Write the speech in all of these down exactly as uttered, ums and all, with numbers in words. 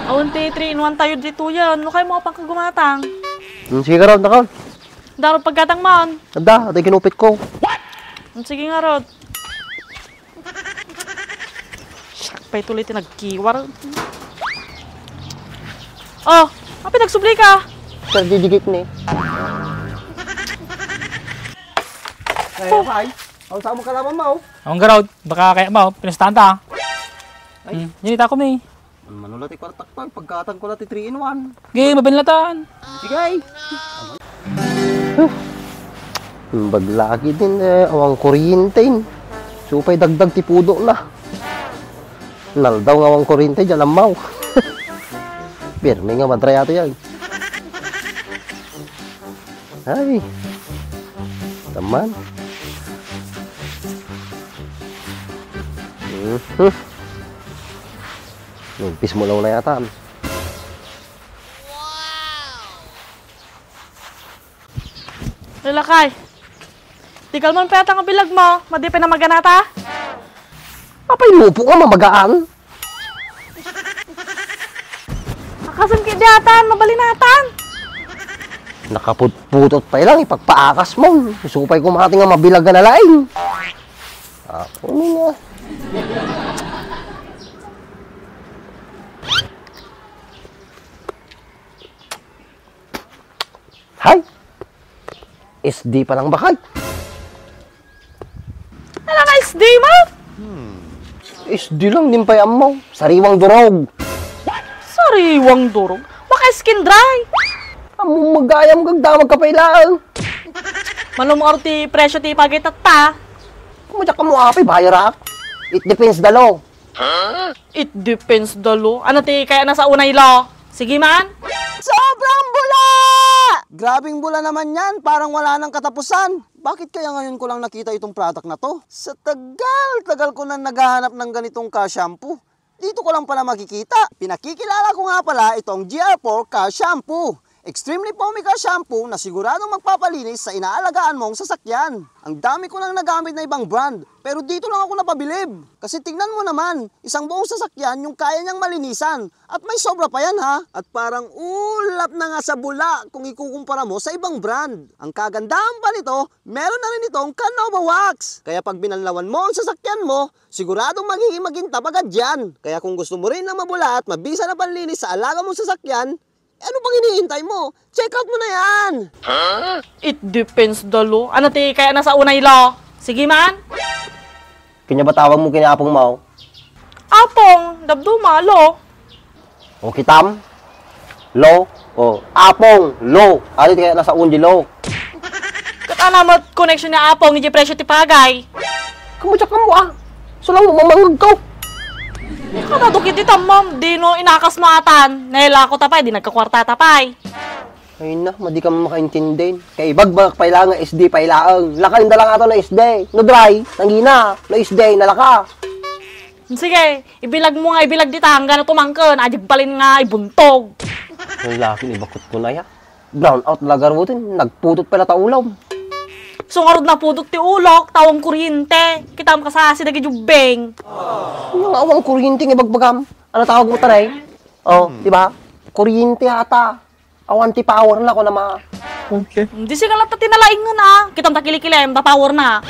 Awan ti three in one tayo ditoyen. No kayatmo a pangkagumatang? Hmm, sige, Rod, nakal. Daro paggatang man. Adda, atoy kinupit ko. Hmm, sige ngarud. Siak pay tuloy ti nagkiwar. Oh, apay nagsubli ka? Sir, didikit ni. Ay, ay. Ang samo ka lamang, Mau. Ang garaw, baka kaya mo, pinustahan ta. Ay. Hmm, yan itakom ni. Manula ti kwartak pa, pagkatang ko na ti three in one. Ge, mabanlatan. Sige. Huh. Baglagi din, eh, awang kuryente. Supay dagdag ti pudo na. Naldaw nga awang kuryente, diyan amaw. Pirmi nga madrayato yan. Ay. Taman. Mhm. Nagpis mo lang na yata. Lalakay. Tikal mo ang peta nga bilag mo. Madi pa na maganata? Apay lupo nga mamagaan? Akasan kay diatan, mabalinatan. Nakaputputot pa lang, ipagpaakas mo. Supay ko mati nga mabilag nga nalaing. Ako ni nga. Hay! S D pa lang bakay. Ala nga S D mo? S D lang din pay ammo. Sariwang durog. Sariwang durog? Maka skin dry. Ammo magayam kag damag ka pa ilaang. Malumar ti presyo ti pagitatta. Kumadyak ka mo apay, bayarak. It depends the law. It depends the law. Ano ti kaya nasa unay law? Sige man. Sobrang bula! Grabing bula naman yan. Parang wala nang katapusan. Bakit kaya ngayon ko lang nakita itong product na to? Sa tagal-tagal ko na naghahanap ng ganitong ka-shampoo. Dito ko lang pala makikita. Pinakikilala ko nga pala itong G R four ka-shampoo. Extremely foamy ka shampoo na siguradong magpapalinis sa inaalagaan mong sasakyan. Ang dami ko nang nagamit na ibang brand, pero dito lang ako napabilib. Kasi tingnan mo naman, isang buong sasakyan yung kaya niyang malinisan, at may sobra pa yan ha. At parang ulap na nga sa bula kung ikukumpara mo sa ibang brand. Ang kagandahan pa nito, meron na rin itong Canova Wax. Kaya pag binanlawan mo ang sasakyan mo, siguradong magiging magintab agad yan. Kaya kung gusto mo rin ng mabula at mabisa na panlinis sa alaga mong sasakyan, eh, ano pang hinihintay mo? Check out mo na yan! It depends the law. Ano ti kaya nasa unay law? Sige man. Kanya ba tawag mo kini Apong Mao? Apong, dabduma, lo. O kitam? Lo? O, Apong, lo. Ano ti kaya nasa unay law? Ket ano met connection ni Apong iti presyo ti pagay? Kamu diak mo ah. Sulang mo mamangag ko. Kadadok iti tammom, dino inakas mo atan. Nailako ta pay, di nagkakuarta ta pay. Ay na, madi ka makaintindi. Kay ibagbag pay lang nga S D pay laeng. Laka inda lang ato na S D. No dry, nangina. No S D, nalaka. Sige, ibilag mo nga ibilag dita, hanggang tumangken, adig balin nga ibuntog. Ang laki ni bakot ko na ya. Brown out la garuten, nagpudot pala ta ulom. So ngarud napudot ti ulok, tawang kuryente. Kitam kasasi dagi jubbeng. Yung awang kuryente nga ibagbagam. Ano tawag mo tanay? Oh, di ba? Kuryente ata. Awan ti power na ko na ma. Okay. Hindi siya lang tinalaing na. Kitam ta kilikilem, ta power na.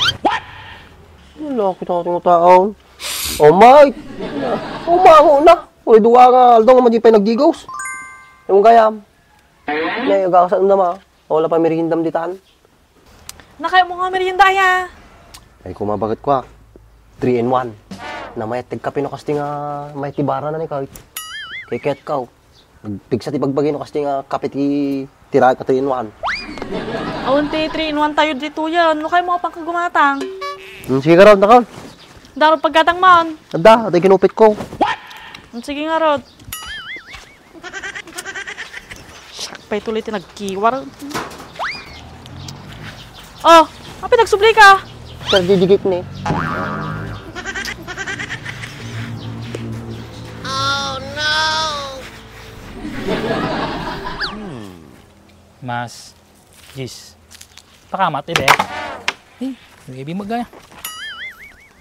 Wala ko tawag mo taon. Oh my. Umango na. Uy, duwa nga aldaw nga madi pay nagdigos. Yung gayam. Nay, agakasaan na ma. Wala pa meriendam ditan. Nakay mo nga merienda aya. Ay, kumabagat kwa. Three in one. Na mayat ti kape no kasti nga mayat ti bara na ni kahit. Kay ket kaw. Pigsa ti bagbagi no kasti nga kape ti tira ka three in one. Awan ti three in one tayo ditoyen. No kay mo pang kagumatang. Hmm, sige ka raw, nakal. Daro pagkatang man. Adda, atoy kinupit ko. Hmm, sige nga, Rod. Siak pay tuloy ti nagkiwar. Oh, apay nagsubli ka? Sir, didikit ni. Mas diyes. Pakamat, ibe. Eh, nuebe magaya.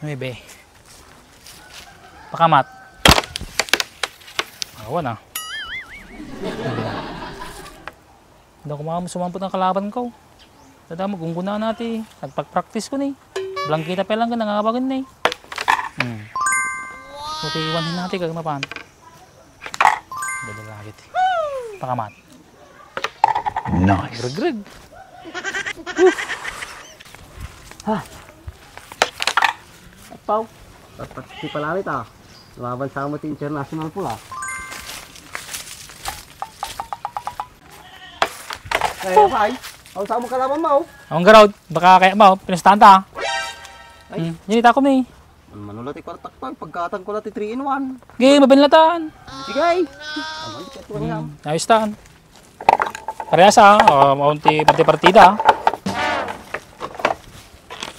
Nuebe. Pakamat. Awan ah. Dako man sumampot nga kalaban ko. Dada, magungguna na ti nagpagpraktis ko ni. Blangkita pa lang, nangangabagan na eh. Hmm. Okay, iwan na natin kag mapan. Dada lagi ti. Pakamat. Nice. Gregreg. Ha? Apaw. Dapat ti palalit, ah. Lumaban sa mo ti international pool, ah. Ay, ay. Ang sa mo kalaban mo, oh. Ang garaw, baka kaya mo, pinastaan ta. Ay. Hmm, yun ita ko, may. Manulat ti kwartak pa, pagkatan ko na ti three in one. Sige, mabinlatan. Sige, ay. Aman, ito nga. Hmm, ayos tan. Parehas, ah. O, maunti, parti partida.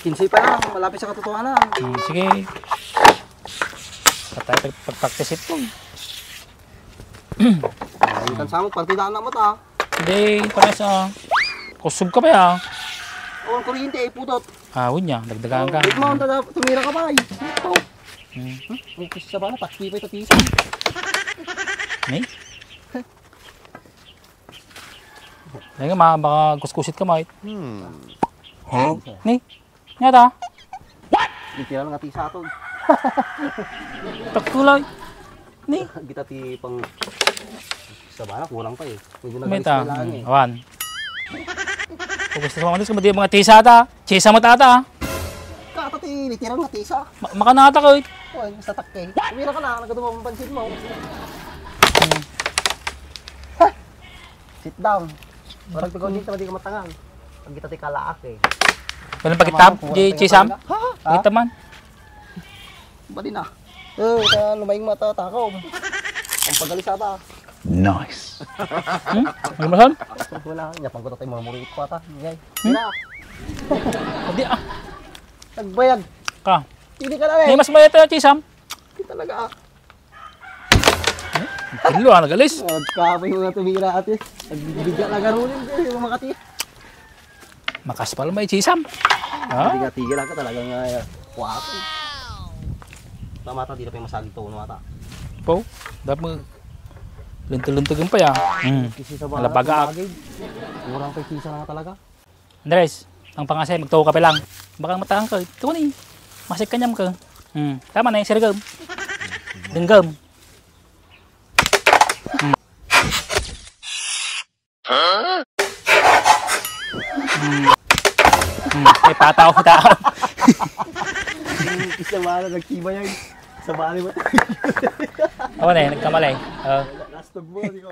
Kinse pa lang, malapit sa katotohanan. Hmm, sige. Patay, pag, pag-practice ito. Ay, kan sa mo, partida na mo ta. Hindi, parehas, ah. Kusog ka pa, ah. Awan kuryente, eh, pudot. Ah, unya, dagdagan ka. Ito mo, tumira ka pa, eh. Ito. Hmm. Hmm? Ang kusa ba na, takpi pa ito, tisa. Ni? Dahil nga, ma-, baka kuskusit ka, mait. Hmm. Ni? Nga ta? Literal nga tisa aton. Takkulay. Ni? Kita ti pang sa bala, kurang pa eh. Medyo May nagalis ta. na lang eh. Awan. Kung gusto sa mga, gusto mo di mga tisa ta. Tisa mo tata. Kata ti literal nga tisa. Ma-, makanata ka, eh. Oy, sa takke. Umira ka na, nagkadumang pansin mo. Hmm. Ha! Sit down. Parang tugaw dito, di ka matangan. Pag kita ti kalaak eh. Walang pakitab, Tama, di kurang Chisam? pa talaga. Ha? Kita man. Bali na. Eh, kaya lumaing mata, takaw. Ang pagalisada. Nice. Hmm? Ano masan? Wala, niya pang kutatay mo, murit ko ata. Ngay. Hmm? Wala. Hindi ah. Nagbayag. Ka. Hindi ka na eh. May mas mayat na Chisam? Hindi talaga ah. Pilo, ah, nagalis. Nagkapay mo nga tumira, ate. Nagbibigyan na garunin, eh, yung mga kati. Makaspal may Chisam. Ha? Tigil-tigil ako talaga nga, eh, kuwapo. Mamata, di na pa yung masagit to, no, ata. Po, dapat mo lintulintugin pa ya. Hmm. Kasi sa Alabaga. bagay, kurang pa yung kisa na talaga. Andres, ang pangasay, magtuo ka pa lang. Baka mataang ka. Ito ni. Masik kanyam ka. Hmm. Tama na yung sirgam. Denggam. Hmm. Hmm. Hmm. Eh, pataw, tao. Isa ba na nagtiba yan? Sa bali mo. Ako na eh, nagkamali. Oh. Last of mo, di ko.